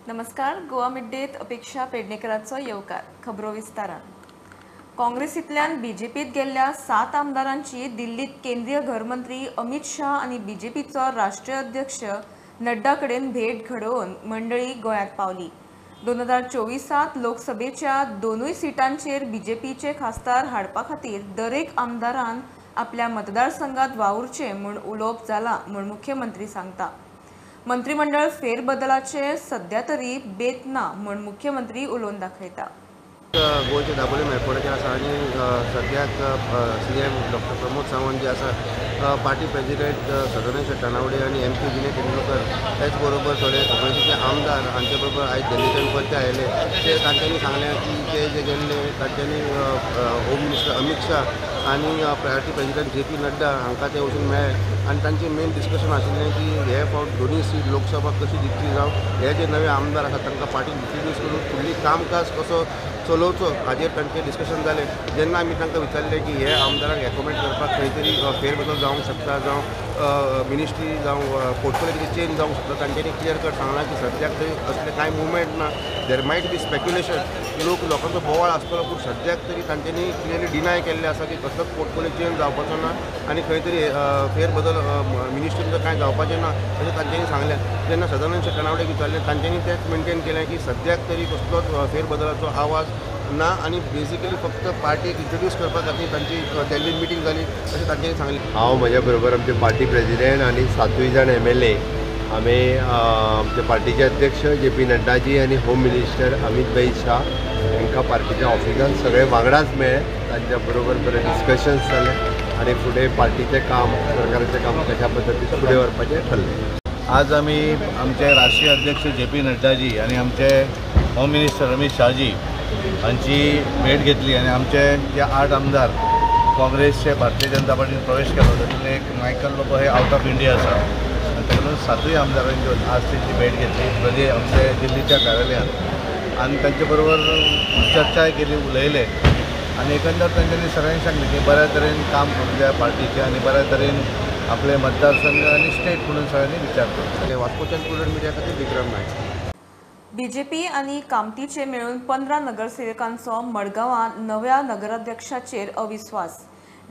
नमस्कार, गोवा मिड-डेत अपेक्षा पेडणेकराचो येवकार. खबरो विस्तारान. काँग्रेसींतल्यान बीजेपीत गेल्ल्या 7 आमदारांची दिल्लीत केंद्रीय घरमंत्री अमित शाह आनी बीजेपीचो राष्ट्रीय अध्यक्ष नड्डा कडेन भेट घडोवन मंडळी गोंयांत पावली. 2024 लोकसभेच्या दोनूय सिटांचेर बीजेपीचे खासदार हाडपा खातीर दरेक आमदारान आपल्या मतदारसंघात वावुरचें म्हूण उलोवप जालां म्हूण मुख्यमंत्री सांगता. मंत्रिमंडळ फेरबदलाचे सध्या तरी बेत ना म्हूण मुख्यमंत्री उलोवन दाखयता. गोंयचे दाबोलीम एअरपोर्टाचेर आसा आनी सद्याक CM doctor Pramod Sawant जे आसा, पार्टी प्रेजिडेंट सदानंद शेट तानावडे आनी MP Vinay Tendulkar, त्याच बरोबर थोडे काँग्रेसीचे आमदार हांचे बरोबर आयज दिल्लीच्यान परते आयले. ते तांच्यांनी सांगलें की ते जे गेल्ले तांच्यांनी होम मिनिस्टर अमित शाह आनी पार्टी प्रेजिडेंट JP Nadda हांकां ते वचून मेळ्ळे आनी तांचें मेन डिस्कशन आशिल्लें की हे फावट दोनूय सीट लोकसभा कशी जिखची, जावं हे जे नवे आमदार आसात तांकां पार्टीन इंट्रोड्यूस करून फुडली कामकाज कसो चलोवचो हाजेर तांचें डिस्कशन जालें. जेन्ना आमी तांकां विचारलें की हे आमदारांक एकोमोडेट करपाक खंय तरी फेरबदल जावंक शकता, जावं मिनिस्ट्री जावं पोर्टफोलियो कितें चेंज जावंक शकता, तांच्यांनी क्लियर कट सांगलां की सद्याक तरी असलें कांय मुवमेंट ना. There might be speculation, लोकांचो बोवाळ आसतलो, पूण सद्याक तरी तांच्यांनी क्लियरली डिनाय केल्लें आसा की कसलोच पोर्टफोलियो चेंज जावपाचो ना आनी खंय तरी फेरबदल मिनिस्ट्रीन कांय जावपाचें ना अशें तांच्यांनी सांगलें. जेन्ना सदानंद शेट तानावडेक विचारलें तांच्यांनी तेंच मेनटेन केलें की सद्याक तरी कसलोच फेरबदलाचो आवाज ना आनी बेजिकली फक्त पार्टीक इंट्रोड्यूस करपा खातीर तांची दिल्लीन मिटींग जाली अशें तांच्यांनी सांगलें. हांव म्हज्या बरोबर आमचे पार्टी प्रेजिडेंट आनी 7 जाण MLA आमी आमचे पार्टीचे अध्यक्ष JP नड्डाजी आनी होम मिनिस्टर अमित भाई शाह हांकां पार्टीच्या ऑफिसान सगळे वांगडाच मेळ्ळे. तांच्या बरोबर बरें डिस्कशन्स जालें आनी फुडें पार्टीचें काम, सरकाराचें काम कशा पद्दतीन फुडें व्हरपाचें ठरलें. आज आमी आमचे राष्ट्रीय अध्यक्ष JP नड्डाजी आनी आमचे होम मिनिस्टर अमित शाहजी हांची भेट घेतली आनी आमचे जे 8 आमदार काँग्रेसचे भारतीय जनता पार्टीन प्रवेश केलो तातूंतले एक मायकल लोबो हे आउट ऑफ इंडिया आसा आनी ताका लागून 7 आमदारांची आज तेंची भेट घेतली म्हणजे आमचे दिल्लीच्या कार्यालयांत आनी तांचे बरोबर चर्चाय केली, उलयले आनी एकंदर तांच्यांनी सगळ्यांनी सांगलें की बऱ्या तरेन काम करूंक जाय पार्टीचें आनी बऱ्या तरेन आपले मतदारसंघ आनी स्टेट म्हणून सगळ्यांनी विचार करचो. वास्कोच्यान प्रुडंट मिडिया खातीर विक्रम नायक. बीजेपी आनी कामतीचे मेळून 15 नगरसेवकांचो मडगांवां नव्या नगराध्यक्षाचेर अविस्वास.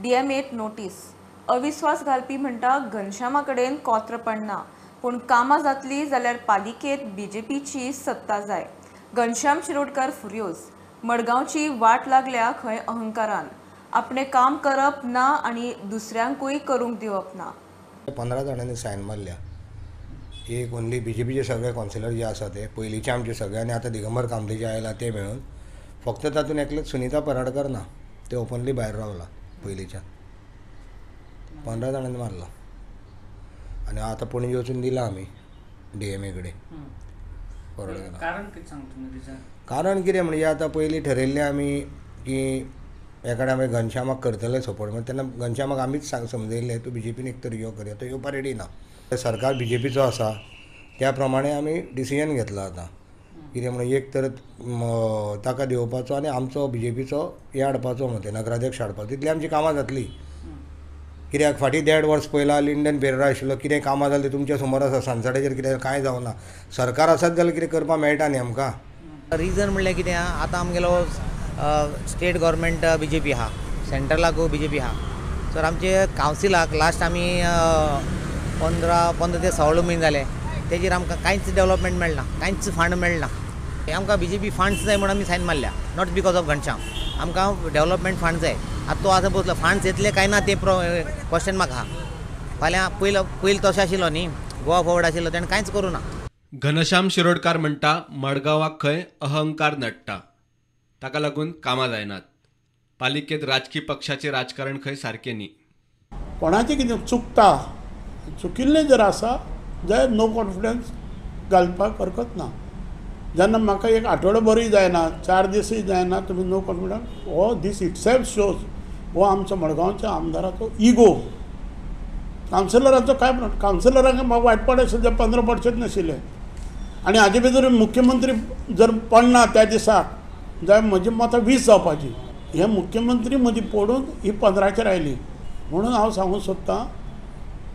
DMAत नोटीस. अविस्वास घालपी म्हणटा घनश्यामा कडेन कोत्र पडना, पूण कामां जातली जाल्यार पालिकेत बीजेपीची सत्ता जाय. घनश्याम शिरोडकर फुर्योज. मडगांवची वाट लागल्या खंय अहंकारान. आपणें काम करप ना आनी दुसऱ्यांकूय करूंक दिवप ना. 15 जाणांनी सायन मारल्या. एक ओनली बीजेपीचे सगळे कावन्सिलर जे आसा ते पयलींचे आमचे सगळे आनी आतां दिगंबर कामतीचे आयला ते मेळून फक्त तातूंत एकलेच सुनीता पराडकर ना, ते ओपनली भायर रावला. पयलींच्या 15 जाणांनी मारला आनी आतां पणजे वचून दिला आमी DMA कडेन फॉरवर्ड केला. कारण कितें म्हणजे आतां पयलीं ठरयल्लें आमी की एकाडे आमी घनश्यामाक करतले सपोर्ट, म्हणून तेन्ना घनश्यामाक आमीच समजयल्लें तूं बीजेपीन एक तर यो करया, तो येवपा रेडी ना. सरकार बीजेपीचो आसा त्या प्रमाणे आमी डिसिजन घेतला. आतां कितें म्हणून एक तर ताका दिवपाचो आनी आमचो बीजेपीचो हे हाडपाचो म्हणटा नगराध्यक्ष हाडपाचो, तितली आमची कामां जातली. कित्याक फाटीं 1.5 वर्स पयला लिंडन पेरेरा आशिल्लो, कितें कामां जालीं तुमच्या समोर आसा. सनसेटाचेर कितें कांय जावना. सरकार आसात जाल्यार कितें करपाक मेळटा न्ही आमकां. रिजन म्हणल्यार कितें आहा, आतां आमगेलो स्टेट गव्हर्मेंट बीजेपी आहा, सेंट्रलाकूय बीजेपी आहा. सर आमचे कावन्सिलाक लास्ट आमी 15 ते 16 म्हयने जाले तेजेर आमकां कांयच डेवलपमेंट मेळना, कांयच फंड मेळना. आमकां बीजेपी फंड्स जाय म्हणून आमी सायन मारल्या, not because of Ghanshyam. आमकां डेवलपमेंट फंड जाय. आतां तो आतां बसलो, फंड्स येतले काय ना तें क्वेश्चन मार्क आहा. फाल्यां पयलीं तशें आशिल्लो न्ही, गोवा फॉरवर्ड आशिल्लो, तेणें कांयच करूं ना. घनश्याम शिरोडकार म्हणटा मडगांवाक खंय अहंकार नडटा, ताका लागून कामां जायनात. पालिकेत राजकी पक्षाचें राजकारण खंय सारकें न्ही. कोणाचें कितें चुकता, चुकिल्लें जर आसा जाल्यार नो कॉन्फिडन्स घालपाक हरकत ना. जेन्ना म्हाका एक आठवडो बरी जायना, 4 दिसूय जायना, तुमी नो कॉन्फिडन्स हो दीस इटसेल्फ शोज हो आमचो मडगांवच्या आमदाराचो इगो. कावन्सिलरांचो काय म्हणून कावन्सिलरांक म्हाका वायटपण आशिल्लें, 15 पडचेच नाशिल्लें. आनी हाजे भितर मुख्यमंत्री जर पडना त्या दिसाक जाल्यार म्हजी मतां 20 जावपाची. हे मुख्यमंत्री मदीं पडून ही 15चेर आयली. म्हणून हांव सांगूंक सोदतां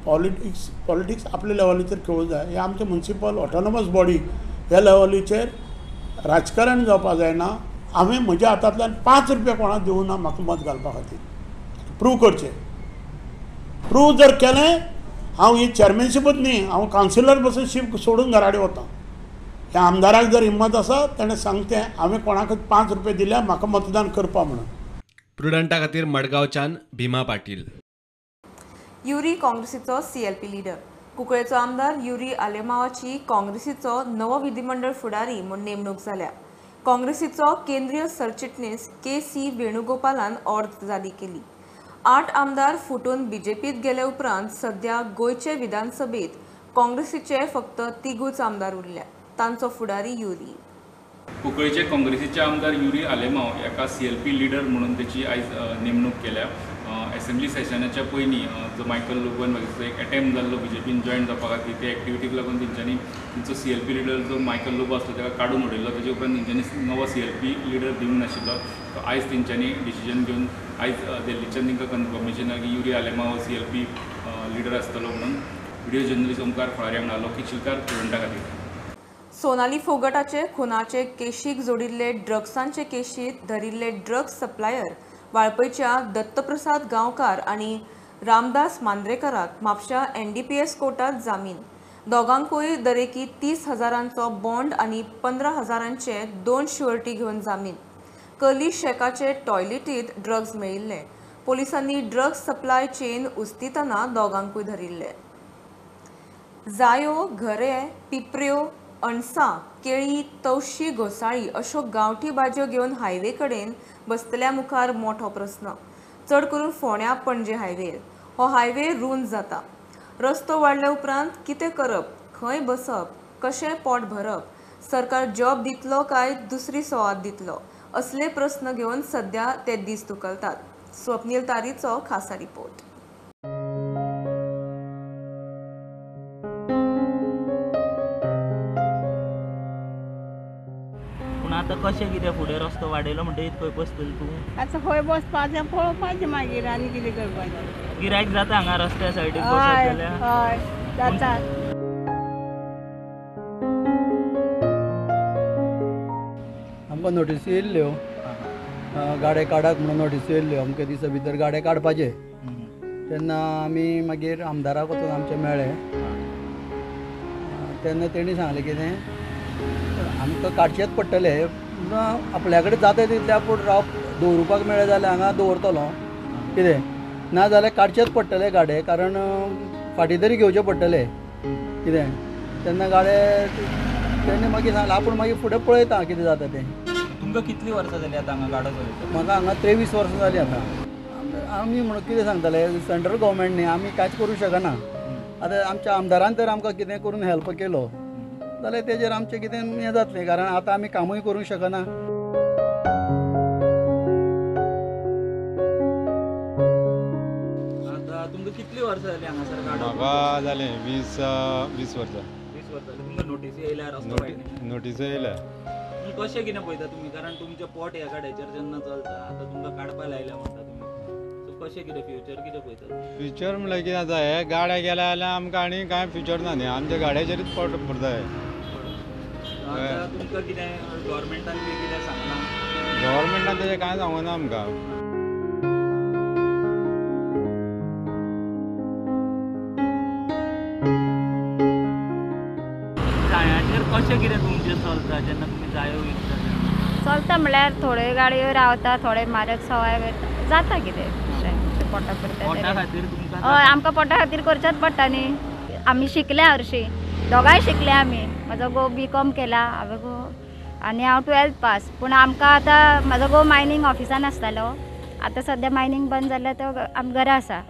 पॉलिटिक्स आपल्या लेवलीचेर खेळूंक जाय. हे आमचे मुन्सिपल ऑटोनॉमस बॉडी ह्या लेवलीचेर राजकारण जावपा जायना. हांवें म्हज्या हातांतल्यान 5 रुपया कोणाक दिवना म्हाका मत घालपा खातीर. प्रूव करचें. प्रूव जर केलें हांव ही चॅरमॅनशिपूच न्ही, हांव कावन्सिलर पसून शीप सोडून घरा कडेन वता. ह्या आमदाराक जर हिम्मत आसा ताणें सांगचें हांवें कोणाकूच 5 रुपया दिल्या म्हाका मतदान करपा म्हणून. प्रुडंटा खातीर मडगांवच्यान भीमा पाटील. युरी काँग्रेसीचो सीएलपी लिडर कुंकळेचो आमदार युरी आलेमावाची काँग्रेसीचो नवो विधिमंडळ फुडारी म्हूण नेमणूक जाल्या. काँग्रेसीचो केंद्रीय सरचिटणीस के.सी. वेणुगोपालान ऑर्द जारी केली. 8 आमदार फुटून बीजेपीत गेले उपरांत सध्या गोंयचे विधानसभेत काँग्रेसीचे फक्त 3 आमदार उरल्या. तांचो फुडारी युरी. कुंकळेचे काँग्रेसीचे आमदार युरी आलेमाव हाका सीएलपी लिडर म्हणून तेची आयज नेमणूक केल्या. एसेंब्ली सेशनाच्या पयलीं जो मायकल लोबोन वगैरे एक अटेम्प्ट जाल्लो बीजेपीन जॉयन जावपा खातीर, ते एक्टिविटीक लागून तेंच्यांनी तेंचो सीएलपी लिडर जो मायकल लोबो आसलो ताका काडून उडयल्लो. तेजे उपरांत तेंच्यांनी नवो सीएलपी लिडर दिवंक नाशिल्लो. तो आयज तेंच्यांनी डिसिजन घेवन आयज दिल्लीच्यान तांकां कन्फर्मेशन की युरी आलेमाव हो सीएलपी लिडर आसतलो म्हणून. व्हिडिओ जर्नलिस्ट ओमकार फळारी हांगा लौकीक शिलकार, प्रुडंटा खातीर. सोनाली फोगटाचे खुनाचे केशीक जोडिल्ले ड्रग्सांचे केशीत धरिल्ले ड्रग्स सप्लायर वाळपयच्या दत्तप्रसाद गांवकार आनी रामदास मांद्रेकराक म्हापशा एनडीपीएस कोर्टात जामीन. दोगांकूय दरेकी 30,000 बॉन्ड आनी 15,000 2 शुअरिटी घेवन जामीन. कली शेकाचे टॉयलेटीत ड्रग्स मेळिल्ले. पोलिसांनी ड्रग्स सप्लाय चेन उस्तितना दोगांकूय धरिल्ले. जायो, घरे, पिपऱ्यो, अणसां, केळी, तवशी, घोसाळी अश्यो गांवठी भाजयो घेवन हायवे कडेन बसतल्या मुखार मोठो प्रस्न. चड करून फोंड्या पणजे हायवेर. हो हायवे रूंद जाता. रस्तो वाडल्या उपरांत कितें करप, खंय बसप, कशें पोट भरप, सरकार जॉब दितलो काय दुसरी सुवात दितलो, असले प्रस्न घेवन सध्या ते दीस धुकलतात. स्वप्नील तारीचो खासा रिपोर्ट. आतां कशें कितें फुडें रस्तो वाडयलो म्हणटकीर खंय बसतली तूं? आतां खंय बसपाचें पळोवपाचें मागीर आनी कितें करपाचें. गिरायक जाता हांगा रस्त्या सायडीक बसत जाल्यार? हय जाता. आमकां नोटीसी येयल्ल्यो गाडे काडात म्हणून नोटीसी येयल्ल्यो अमके दिसा भितर गाडे काडपाचे. तेन्ना आमी मागीर आमदाराक वचून आमचे मेळ्ळे तेन्ना तेणी सांगलें कितें आमकां काडचेच पडटले, आपल्या कडेन जाता तितलें आपूण राव दवरुपाक मेळ्ळें जाल्यार हांगा दवरतलो कितें, ना जाल्यार काडचेच पडटले गाडे, कारण फाटीं तरी घेवचे पडटले कितें. तेन्ना गाडे तेणे मागीर सांगलें आपूण मागीर फुडें पळयता कितें जाता तें. तुमकां कितलीं वर्सां जालीं आतां हांगा गाडो चलयता? म्हाका हांगा 23 वर्सां जालीं आतां. आमी म्हणून कितें सांगतले, सेंट्रल गव्हर्मेंट न्ही, आमी कांयच करूं शकना. आतां आमच्या आमदारान तर आमकां कितें करून हेल्प केलो जाल्यार तेजेर आमचें कितें हें जातलें, कारण आतां आमी कामूय करूंक शकना. आतां तुमकां कितलीं वर्सां जालीं हांगासर गाडो? म्हाका जालें 20 वर्सां. 20 वर्सां. तुमकां नोटीसी येयल्या रस्तो वाडयल्या? नोटीसी येयल्या. कशें कितें पळयता तुमी, कारण तुमचें पोट ह्या गाड्याचेर जेन्ना चलता, आतां तुमकां काडपा लायल्या म्हणटा तुमी, सो कशें कितें फ्युचर कितें पळयता? फ्युचर म्हणल्यार कितें आसा, हे गाड्या गेल्या जाल्यार आमकां आनी कांय फ्युचर ना न्ही, आमच्या गाड्याचेरूच पोट भरता. आतां तुमकां कितें गव्हर्मेंटान बी कितें सांगलां? गव्हर्मेंटान तशें कांय सांगना आमकां. जायांचेर कशें कितें तुमचें चलता जेन्ना तुमी जायो विकता? चलता म्हणल्यार थोड्यो गाडयो रावता, थोडे म्हारग सवाय जाता कितें पोटा पोटा खातीर तुमकां? हय, आमकां पोटा खातीर करचेंच पडटा न्ही. आमी शिकल्या हरशीं, दोगांय शिकल्या आमी. म्हजो घोव बी.कॉम केला हांवें घोव आनी हांव 12th पास. पूण आमकां आतां म्हजो घोव मायनींग ऑफिसान आसतालो, आतां सद्या मायनींग बंद जाल्यार तो आम घरा आसा.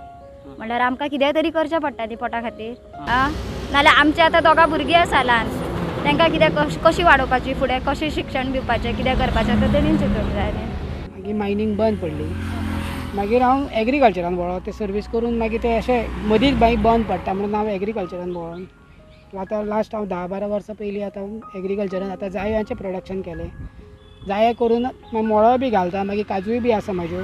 म्हणल्यार आमकां कितेंय तरी करचें पडटा न्ही पोटा खातीर. आं, नाल्यार आमचे आतां दोगां भुरगीं आसा ल्हान, तांकां कितें कशी वाडोवपाची, फुडें कशें शिक्षण दिवपाचें, कितें करपाचें आतां तेणीन चिंतूंक जाय न्ही. मागीर मायनींग बंद पडली, मागीर हांव एग्रीकल्चरान वळो, ते सर्वीस करून मागीर ते अशें मदींच मागीर बंद पडटा म्हणून हांव एग्रीकल्चरान वळोन आतां लास्ट हांव 10-12 वर्सां पयलीं आतां एग्रीकल्चरान आतां जायांचें प्रोडक्शन केलें. जाये करून मागीर मोळो बी घालता, मागीर काजूय बी आसा म्हाज्यो.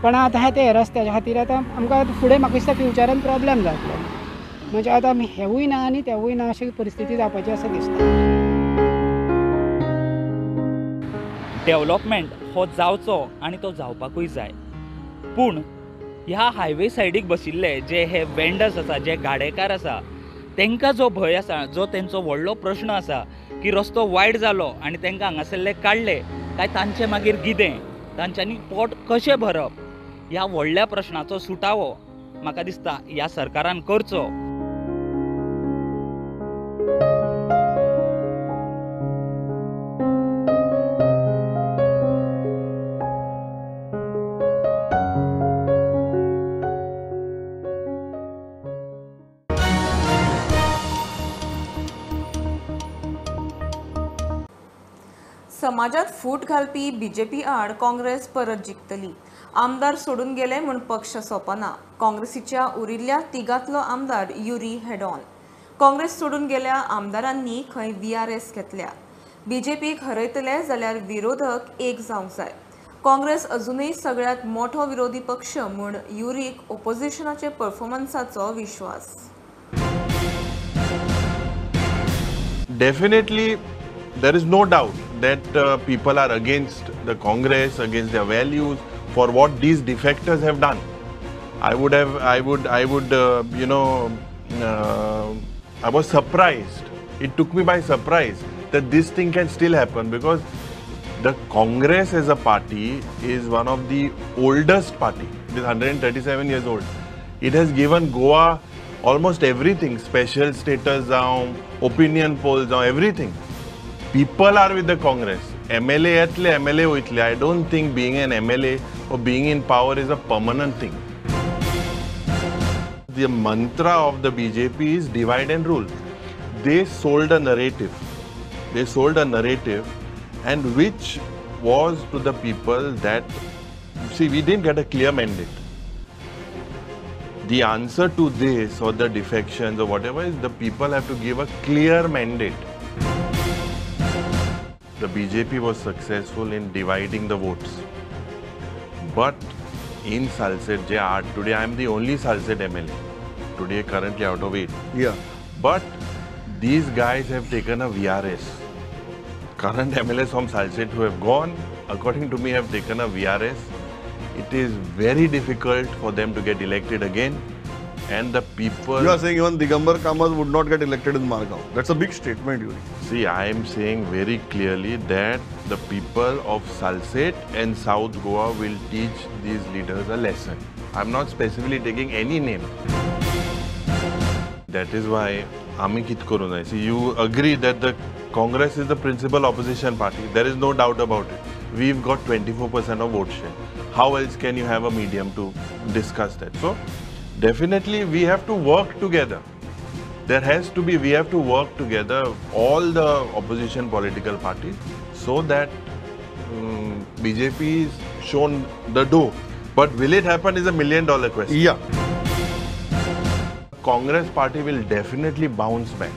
पण आतां ते रस्त्याच्या खातीर आतां आमकां फुडें म्हाका दिसता फ्युचरान प्रोब्लेम जातलो. म्हणजे आतां आमी हेवूय ना आनी तेवूय ना अशी परिस्थिती जावपाची आसा दिसता. डेवलपमेंट हो जावचो आनी तो जावपाकूय जाय, पूण ह्या हायवे सायडीक बशिल्ले जे हे वेंडर्स आसा, जे गाडेकार आसा, तांकां जो भंय आसा, जो तेंचो व्हडलो प्रश्न आसा की रस्तो वायट जालो आनी तांकां हांगासरले काडले काय तांचें मागीर कितें, तांच्यांनी पोट कशें भरप, ह्या व्हडल्या प्रश्नाचो सुटावो म्हाका दिसता ह्या सरकारान करचो. समाजात फूट घालपी बीजेपी आड काँग्रेस परत जिखतली. आमदार सोडून गेले म्हूण पक्ष सोंपना. काँग्रेसीच्या उरिल्ल्या तिगांतलो आमदार युरी हेडॉन. काँग्रेस सोडून गेल्या आमदारांनी खंय VRS घेतल्या. बीजेपीक हरयतले जाल्यार विरोधक एक जावंक जाय. काँग्रेस अजूनय सगळ्यांत मोठो विरोधी पक्ष म्हूण युरीक ओपोजिशनाचे परफॉर्मन्साचो विश्वास. Definitely there is no doubt that people are against the Congress, against their values, for what these defectors have done. I was surprised. It took me by surprise that this thing can still happen, because the Congress as a party is one of the oldest party. It is 137 years old. It has given Goa almost everything, special status, opinion polls, everything. People are with the Congress. MLA yetle, MLA oitle. I don't think being an MLA or being in power is a permanent thing. The mantra of the BJP is divide and rule. They sold a narrative. They sold a narrative, and which was to the people that, see, we didn't get a clear mandate. The answer to this or the defections or whatever is the people have to give a clear mandate. The BJP was successful in dividing the votes. But in Salcete, today I am the only Salcete MLA. Today currently out of 8. Yeah. But these guys have taken a VRS. Current MLAs from Salcete who have gone, according to me, have taken a VRS. It is very difficult for them to get elected again. And the people... You are saying even Digambar Kamat would not get elected in Margao. That's a big statement, Yuri. See, I am saying very clearly that the people of Salcete and South Goa will teach these leaders a lesson. I am not specifically taking any name. That is why Ami kit karu nahi. See, you agree that the Congress is the principal opposition party. There is no doubt about it. We've got 24% of vote share. How else can you have a medium to discuss that? So, definitely we have to work together. There has to be, we have to work together, all the opposition political parties, so that BJP is shown the door. But will it happen is $1 million question. Yeah. Congress party will definitely bounce back.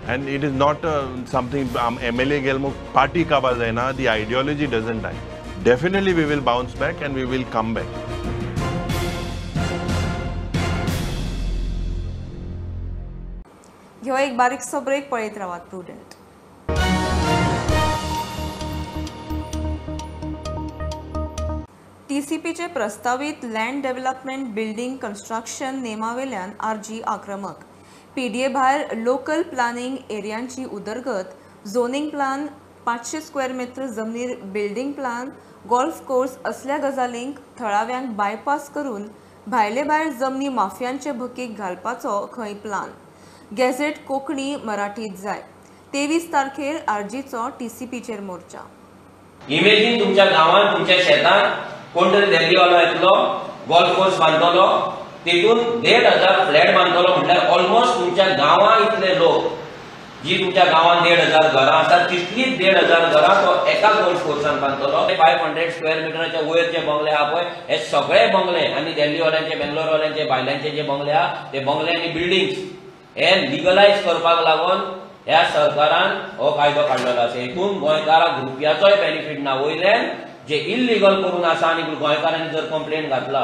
And it is not something, MLA gelmo party kaba jaina, the ideology doesn't die. Definitely we will bounce back and we will come back. ह्यो एक बारीकसो break पळयत रावात prudent. टीसीपीचे प्रस्तावीत land development building construction नेमावेल्यान आरजी आक्रमक. पीडीए भायर लोकल प्लानिंग एरियांची उदरगत, झोनिंग प्लान, 500 स्क्वेअर मीटर जमनीर बिल्डिंग प्लान, गोल्फ कोर्स असल्या गजालींक थळाव्यांक बायपास करून भायले भायर जमनी माफियांचे भकीक घालपाचो खंय प्लान. गॅझेट कोंकणी मराठीत जाय. 23 तारखेर आरजीचो टीसीपीचेर मोर्चा. इमेजीन तुमच्या गांवांत तुमच्या शेतांत कोण तरी दिल्लीवालो येतलो, गोल्फ कोर्स बांदतलो, तेतून 1500 फ्लॅट बांदतलो, म्हटल्यार ऑलमोस्ट तुमच्या गांवां इतले लोक जी तुमच्या गांवांत 1500 घरां आसात तितलीच 1500 घरां तो एका गोल्फ कोर्सान बांदतलो. 500 स्क्वेअर मिटराच्या वयर जे बंगले आहा पळय, हे सगळे बंगले आनी दिल्लीवाल्यांचे, बेंगलोरवाल्यांचे, भायल्यांचे जे बंगले आहा ते बंगले आनी बिल्डिंग्स हे लिगलायज करपाक लागून ह्या सरकारान हो कायदो काडलेलो आसा. हेतून गोंयकाराक रुपयाचोय बेनिफीट ना. वयल्यान जे इल्लिगल करून आसा आनी गोंयकारांनी जर कंप्लेन घातला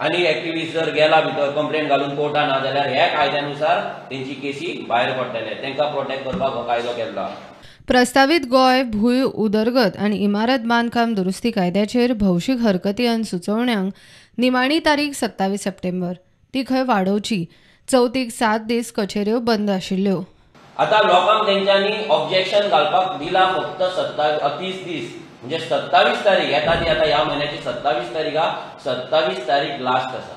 आनी एक्टिविस्ट जर गेला भितर कंप्लेन घालून कोर्टान ना जाल्यार ह्या कायद्यानुसार तेंची केसी भायर पडटले. तेंकां प्रोटेक्ट करपाक हो कायदो केल्लो. प्रस्तावीत गोंय भूंय उदरगत आनी इमारत बांदकाम दुरुस्ती कायद्याचेर भौशीक हरकती आनी सुचोवण्यांक निमाणी तारीख 27 सप्टेंबर ती खंय वाडोवची. चवथीक 7 दीस कचेऱ्यो बंद आशिल्ल्यो. आता लोकांक तेंच्यांनी ऑब्जेक्शन घालपाक दिला फक्त 30 दीस, म्हणजे 27 तारीख येता ती आता ह्या म्हयन्याची 27 तारीख, 27 तारीख लास्ट आसा.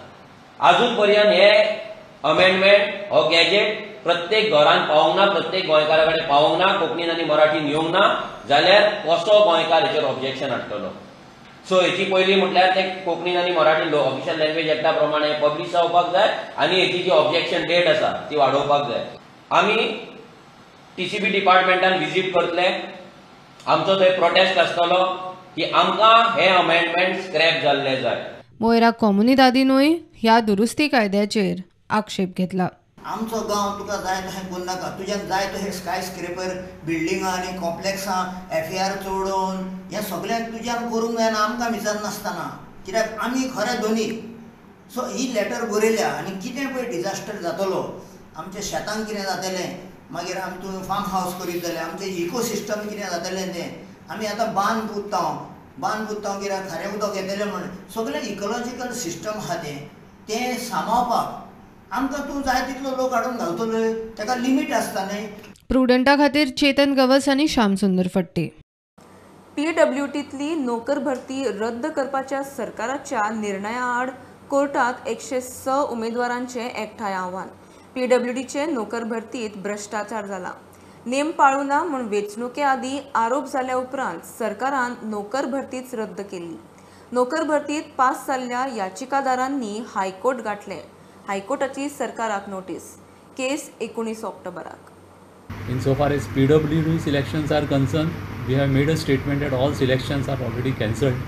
आजून पर्यंत हे अमेंडमेंट हो गॅजेट प्रत्येक घरान पावोंक ना, प्रत्येक गोंयकारा कडेन पावोंक ना, कोंकणीन आनी मराठीन येवंक ना जाल्यार कसो गोंयकार हेचेर ऑब्जेक्शन हाडटलो? सो हेची पयली म्हटल्यार ते कोंकणीन आनी मराठीन ऑफिशियल लँग्वेज एक्टा प्रमाणे पब्लिश जावपाक जाय आनी हेची जी ऑब्जेक्शन डेट आसा ती वाडोवपाक जाय. आमी टीसीबी डिपार्टमेंटान विजीट करतले, आमचो थंय प्रोटेस्ट आसतलो की आमकां हे अमेंडमेंट स्क्रॅप जाल्ले जाय. मोयरा कोमुनिदादीनूय ह्या दुरुस्ती कायद्याचेर आक्षेप घेतला. आमचो गांव तुका जाय तशें करूं नाका, तुज्यान जाय तशें स्काय स्क्रेपर बिल्डिंगां आनी कॉम्प्लेक्सां एफआर चडोवन हें सगळें तुज्यान करूंक जायना आमकां विचारनासतना, कित्याक आमी खरें दोनी. सो ही लेटर बरयल्या आनी कितें पळय डिजास्टर जातलो, आमच्या शेतांक कितें जातलें, मागीर आमी तुमी फार्म हावस करीत जाल्यार आमचें इकोसिस्टम कितें जातलें तें. आमी आतां बांद पुरता, बांद पुरता कित्याक खारें उदक येतलें म्हण, सगळें इकोलॉजिकल सिस्टम आहा तें तें सांबाळपाक आमकां तूं जाय तितलो लोक हाडून घालतलो, ताका लिमीट आसता न्ही. प्रुडंटा खातीर चेतन गवस आनी श्यामसुंदर फट्टे. पीडब्ल्यूटींतली नोकर भरती रद्द करपाच्या सरकाराच्या निर्णया आड कोर्टात 106 उमेदवारांचें एकठांय आव्हान. पीडब्ल्यूडीचे नोकर भरतीत भ्रश्टाचार जाला, नेम पाळू ना म्हूण वेंचणुके आदीं आरोप जाल्या उपरांत सरकारान नोकर भरतीच रद्द केल्ली. नोकर भरतीत पास जाल्ल्या याचिकादारांनी हायकोर्ट गांठलें. हायकोर्टाची सरकाराक notice. Case 19 ऑक्टोबराक. Insofar as PWD selections are concerned, we have made a statement that all selections are already cancelled.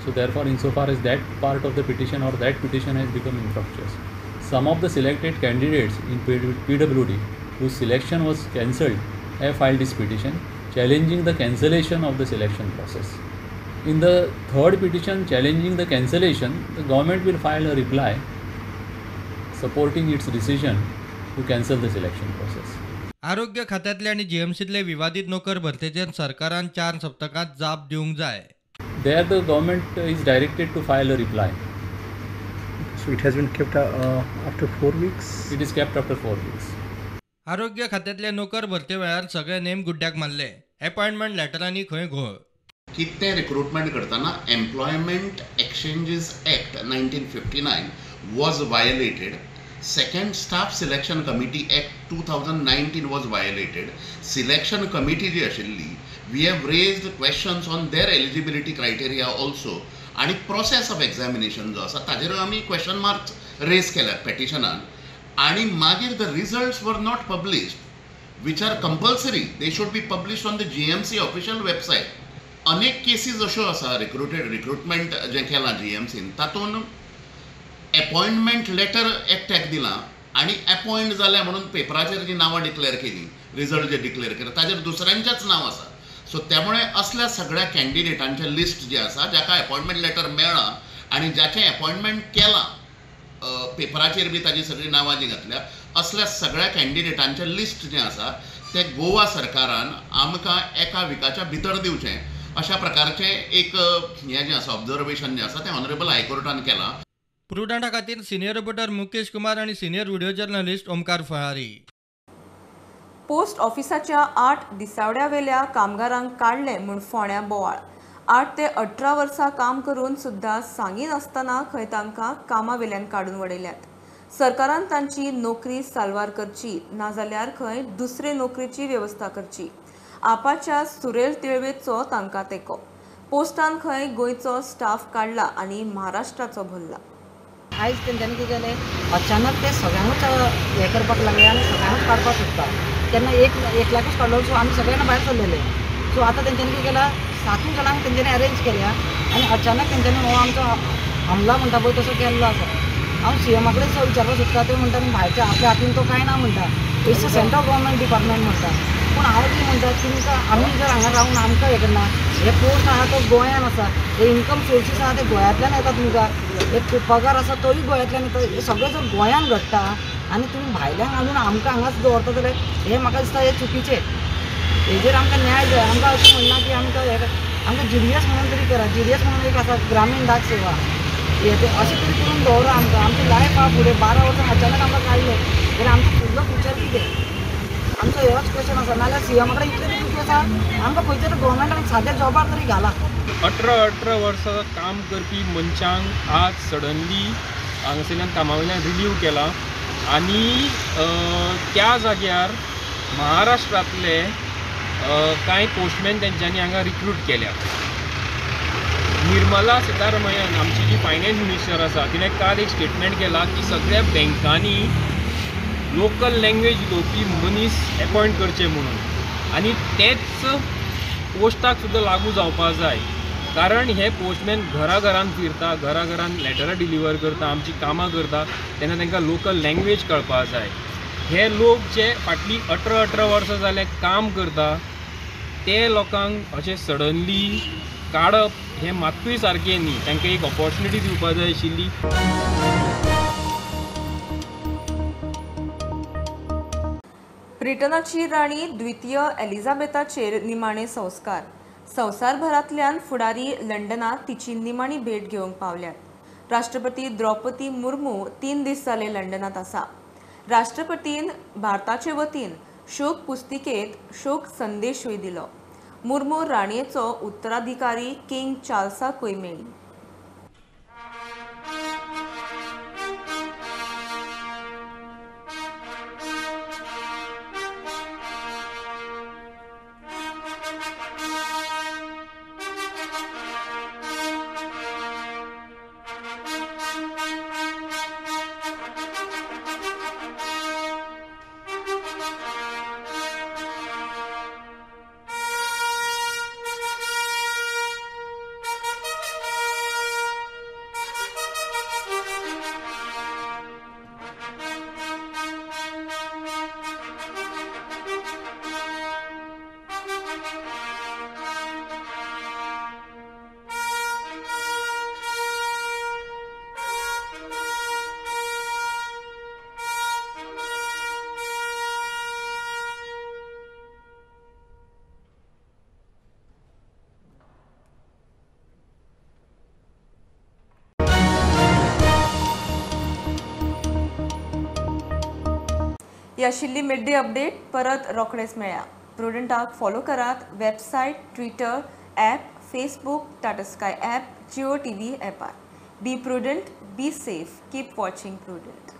So therefore, insofar as that part of the petition or that petition has become infructuous. Some of the selected candidates in PWD whose selection was cancelled have filed this petition challenging the cancellation of the selection process. In the third petition challenging the cancellation, the government will file a reply supporting its decision to cancel the selection process. आरोग्य खात्यांतले आनी जीएमसीतले विवादीत नोकर भरतेचेर सरकारान 4 सप्तकांत जाप दिवंक जाय. There the government is directed to file a reply. So it has been kept after 4 weeks? It is kept after 4 weeks. आरोग्य खात्यांतले नोकर भरते वेळार सगळे नेम गुड्ड्याक मारले, अपॉइंटमेंट लेटरांनी खंय घोळ. कितें रिक्रुटमेंट करतना employment exchanges act 1959 was violated. Second Staff Selection Committee Act 2019 was violated. Selection Committee जी आशिल्ली, we have raised questions on their eligibility criteria also. आनी प्रोसेस ऑफ एग्जामिनेशन जो आसा ताजेरूय आमी क्वेश्चन मार्क्स रेज केल्यात पेटिशनान. आनी मागीर the results were not published, which are compulsory, they should be published on the GMC official website. अनेक केसीज अश्यो आसा रिक्रुटमेंट जें केलां जीएमसीन तातूंत अपॉइंटमेंट लेटर एकट्याक दिलां आनी अपॉइंट जालें म्हणून पेपराचेर जी नांवां डिक्लेअर केली, रिजल्ट जे डिक्लेअर केले ताजेर दुसऱ्यांचेंच नांव आसा. सो त्यामुळे असल्या सगळ्या कॅन्डिडेटांचें लिस्ट जें आसा जाका अपॉइंटमेंट लेटर मेळ्ळां आनी जाचें अपॉइंटमेंट केलां पेपराचेर बी ताजी सगळीं नांवां जीं घातल्या, असल्या सगळ्या कॅन्डिडेटांचें लिस्ट जें आसा तें गोवा सरकारान आमकां एका विकाच्या भितर दिवचें अशा प्रकारचें एक हें जें आसा ऑब्जर्वेशन जें आसा तें ऑनरेबल हायकोर्टान केलां. प्रुडंटा खातीर सिनियर रिपोर्टर मुकेश कुमार आनी senior video journalist Omkar Falari. Post ऑफिसाच्या 8 दिसावड्यावेल्या कामगारांक काडले म्हूण फोंड्या बोवाळ. 8 ते 18 वर्सां काम करून सुद्दां सांगिनासतना खंय तांकां कामावेल्यान काडून वडयल्यात. सरकारान तांची नोकरी साल्वार करची, नाजाल्यार खंय दुसरे नोकरीची वेवस्था करची. आपाच्या सुरेल तिळवेचो तांकां तेंको. पोस्टान खंय गोंयचो स्टाफ काडला आनी महाराष्ट्राचो भरला. आयज तेंच्यांनी कितें जालें, अचानक ते सगळ्यांकूच हें करपाक लागले आनी सगळ्यांकूच काडपाक सोदता. तेन्ना एकल्याकूच काडलो, सो आमी सगळ्यांना भायर सरलेले. सो आतां तेंच्यांनी कितें केलां, 7 जाणांक तेंच्यांनी अरेंज केल्या आनी अचानक तेंच्यांनी हो आमचो हमला म्हणटा पळय तसो केल्लो आसा. हांव सीएमा कडेन सो विचारपाक सोदता, ते म्हणटा भायच्या आपल्या हातीन तो कांय ना म्हणटा, it's a central government department म्हणटा. पूण हांव कितें म्हणटा, तुमकां आमी जर हांगा रावन आमकां हें करना, हे पोस्ट आहा तो गोंयान आसा, हे इन्कम सोर्सीस आहा ते गोंयांतल्यान येता, तुमकां एक पगार आसा तोय गोंयांतल्यान येता, हें सगळें जर गोंयान घडटा आनी तुमी भायल्यान हाडून आमकां हांगाच दवरता जाल्यार हें म्हाका दिसता हें चुकीचें. हेजेर आमकां न्याय जाय. आमकां अशें म्हणना की आमकां हें आमकां जीडीएस म्हणून तरी करा. जीडीएस म्हणून एक आसा ग्रामीण डाक सेवा, हें तें अशें तरी करून दवरा आमकां. आमची लायफ आहा फुडें 12 वर्सां अचानक आमकां काडलें जाल्यार आमचो फुडलो फ्युचर कितें? आमचो होच क्वेश्चन आसा. नाल्यार सीएमा कडेन इतलें तरी कितें आसा आमकां खंय तरी गोवोरमेंटान साद्या जॉबार तरी घाला. 18-18 वर्सां काम करपी मनशांक आज सडनली हांगासरल्यान कामा वयल्यान रिलीव केला आनी त्या जाग्यार महाराष्ट्रांतले कांय पोस्टमॅन तेंच्यांनी हांगा रिक्रूट केल्या. निर्मला सीतारमयन आमची जी फायनान्स मिनिस्टर आसा तिणें काल एक स्टेटमेंट केला की सगळ्या बँकांनी लोकल लँग्वेज उलोवपी मनीस एपॉयंट करचे म्हणून, आनी तेच पोस्टाक सुद्दां लागू जावपा जाय. कारण हे पोस्टमॅन घराघरान फिरता, घराघरान लेटरां डिलिव्हर करता, आमची कामां करता, तेन्ना तांकां लोकल लँग्वेज कळपा जाय. हे लोक जे फाटलीं 18-18 वर्सां जालें काम करता ते लोकांक अशें सडनली काडप हें मात्तूय सारकें न्ही. तांकां एक ऑपॉर्च्युनिटी दिवपा जाय आशिल्ली. ब्रिटनाची राणी द्वितीय एलिझाबेथाचेर निमाणे संस्कार. संवसारभरांतल्यान फुडारी लंडनात तिची निमाणी भेट घेवंक पावल्यात. राष्ट्रपती द्रौपदी मुर्मू 3 दीस जाले लंडनात आसा. राष्ट्रपतीन भारताचे वतीन शोक पुस्तिकेत शोक संदेशूय दिलो. मुर्मू राणयेचो उत्तराधिकारी किंग चार्ल्साकूय मेळ्ळी. ही आशिल्ली मिड डे अपडेट. परत रोखडेच मेळया. प्रुडंटाक फॉलो करात website, Twitter, app, Facebook, Tata Sky app, Jio TV ॲपार. Be prudent, be safe, keep watching Prudent.